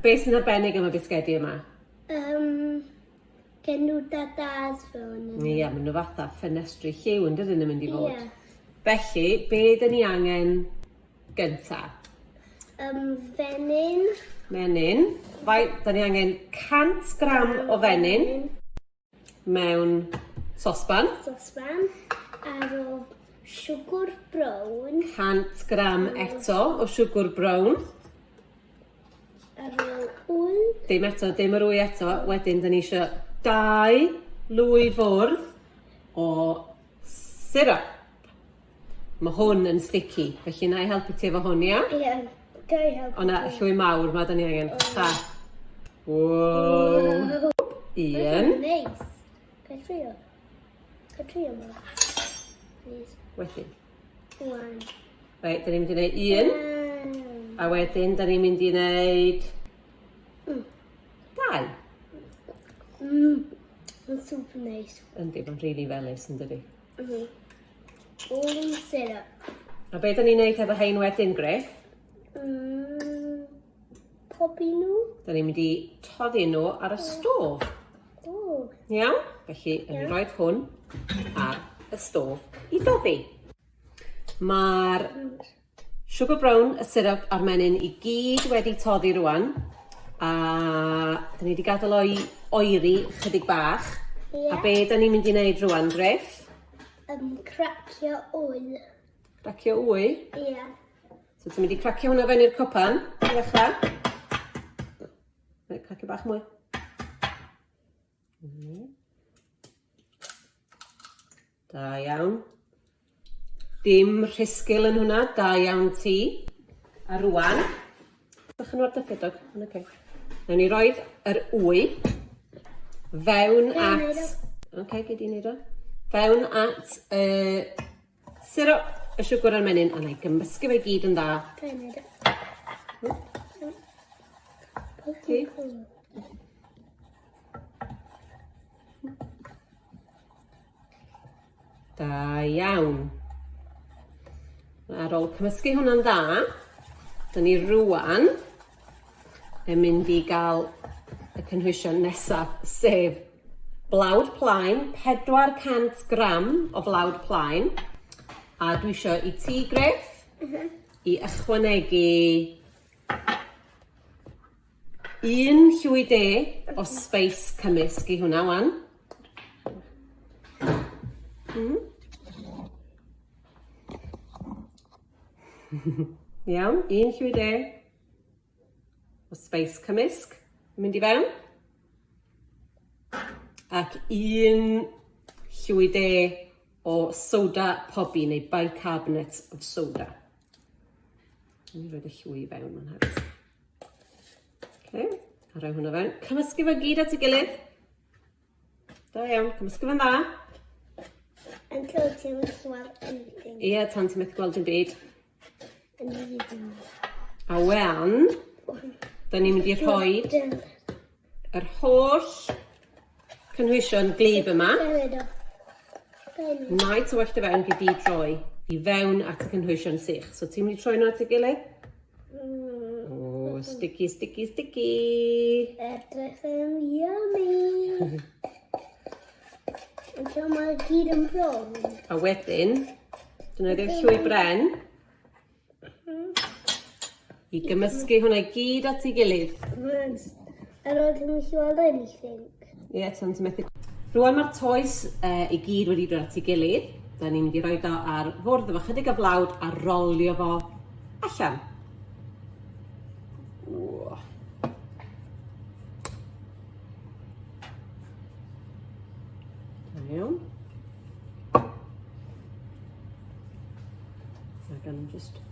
Be sy'n arbennig am y bisgedi yma? Um, gen nhw dadas fel yna. Ie, yeah, maen nhw fatha ffenestri lliw yn dydyn nhw'n mynd i fod. Ie. Felly, be dyn ni angen gynta? Um, fenyn. Menyn. Fai, da ni angen 100 gram o fenyn mewn sosban. Sosban. Ar ôl siwgr brown. 100 gram eto o siwgr brown. Ar ôl wy. Dim eto, dim yr wy eto. Wedyn, da ni eisiau 2 lwy fwrdd o syrup. Mae hwn yn sticky, felly na i helpu ti efo hwn, ia? Ie, yeah, ga i helpu. O na, y llwy mawr ma da ni angen. Ha. Wow. Un. Neis. Ga i trio? Ga i trio ma? Please. Wedyn. One. Reit, da ni'n mynd i wneud un. A wedyn, da ni'n mynd i wneud... Dau. Mm. Mae'n super nice. Yndi, mae'n rili felys, yn dydi? Mm. All syrup. A be da ni'n neud efo hein wedyn, Griff? Mm. Pobi nhw. Da ni'n mynd i toddi nhw ar y stof. O. Iawn? Felly, yn yeah. rhoi hwn ar y stof i doddi. Mae'r Siwgr brown, y syrup a'r menyn i gyd wedi toddi rwan. A da ni wedi gadael o i oeri chydig bach. Ie. A be da ni'n mynd i wneud rwan, Griff? Um, cracio wy. Cracio wy? Ie. Yeah. So ti'n mynd i cracio hwnna fewn i'r cwpan i ddechrau. Reit, cracio bach mwy. Da iawn. Dim rhisgl yn hwnna, da iawn ti. A rwan, ydych yn o'r dyffedog, yn oce. Nawn ni roed yr wy fewn at... Oce, okay, gei di neud o. Fewn at y uh, syrup, y siwgr a'r menyn, a na i gymysgu fe gyd yn dda. Ga i neud o. Ti? Da iawn. Ar ôl cymysgu hwnna'n dda, dyn ni rwan yn mynd i gael y cynhwysion nesaf, sef blawd plaen, 400 gram o flawd plaen. A dwi isio i ti, Griff, mm -hmm. i ychwanegu Un llwy de o sbeis cymysg i hwnna wan. Mm. Iawn, un llwy de o sbeis cymysg yn mynd i fewn. Ac un llwy de o soda pobi neu bicarbonate of soda. Dwi'n rhoi y llwy i fewn ma'n hefyd. Okay, a rhoi hwnna fewn. Cymysgu fo gyd at ei gilydd. Da iawn, cymysgu fo'n dda. Until ti'n methu gweld anything. Ie, yeah, tan ti'n methu gweld dim byd. Amazing. A wan, da ni'n mynd i rhoi yr holl cynhwysion glib yma. Na i tywallt y fewn gei di droi i fewn at y cynhwysion sych. So ti'n mynd i troi nhw at ei gilydd? Mm. O, sticky, sticky, sticky. Edrych yn yummy. Until mae gyd yn brown. A wedyn, defnyddio llwy bren. I gymysgu hwnna i gyd at ei gilydd. Ar ôl ti'n methu weld anything. Ie, yeah, ti'n methu. Rwan mae'r toes uh, i gyd wedi dod at ei gilydd. Da ni'n mynd i roi o ar fwrdd efo chydig o flawd a rolio fo allan. Ww. Da iawn. Ac yn just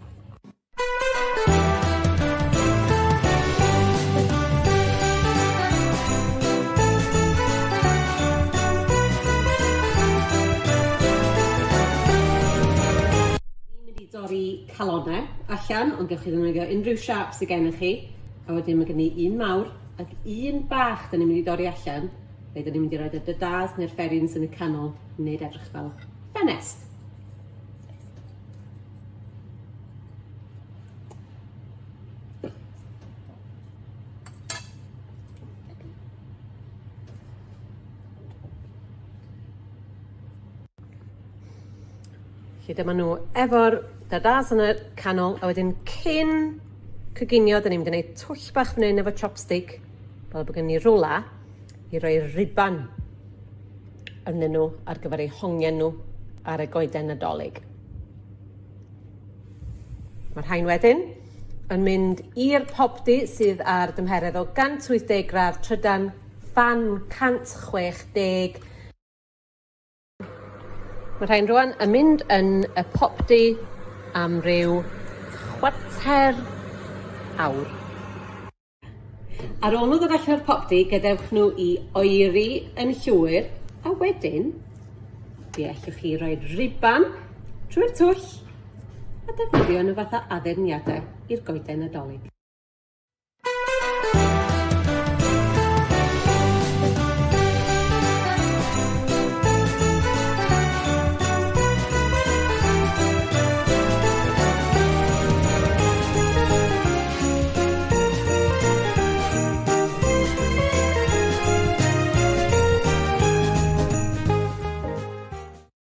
mynd i dorri calonau allan, ond gewch chi ddefnyddio unrhyw siâp sydd gennych chi. A wedyn mae gen i un mawr ac un bach da ni'n mynd i dorri allan, lle da ni'n mynd i roid y dadas neu'r fferins yn y canol i wneud edrych fel ffenest. Felly dyma nhw efo'r dadas yn y canol a wedyn cyn coginio 'dan ni'n mynd i neud twll bach fan 'yn efo chopstick fel bod gen ni rwla i roi ruban arnyn nhw ar gyfer eu hongian nhw ar y goeden Nadolig. Mae'r rhain wedyn yn mynd i'r popty sydd ar dymheredd o 180 gradd trydan, ffan 160. Mae rhain rwan yn mynd yn y popty am ryw chwarter awr. Ar ôl nhw ddod allan o'r popty, gadewch nhw i oeri yn llwyr, a wedyn fe allwch chi roi ruban trwy'r twll a defnyddio nhw fatha addurniadau i'r goeden Nadolig.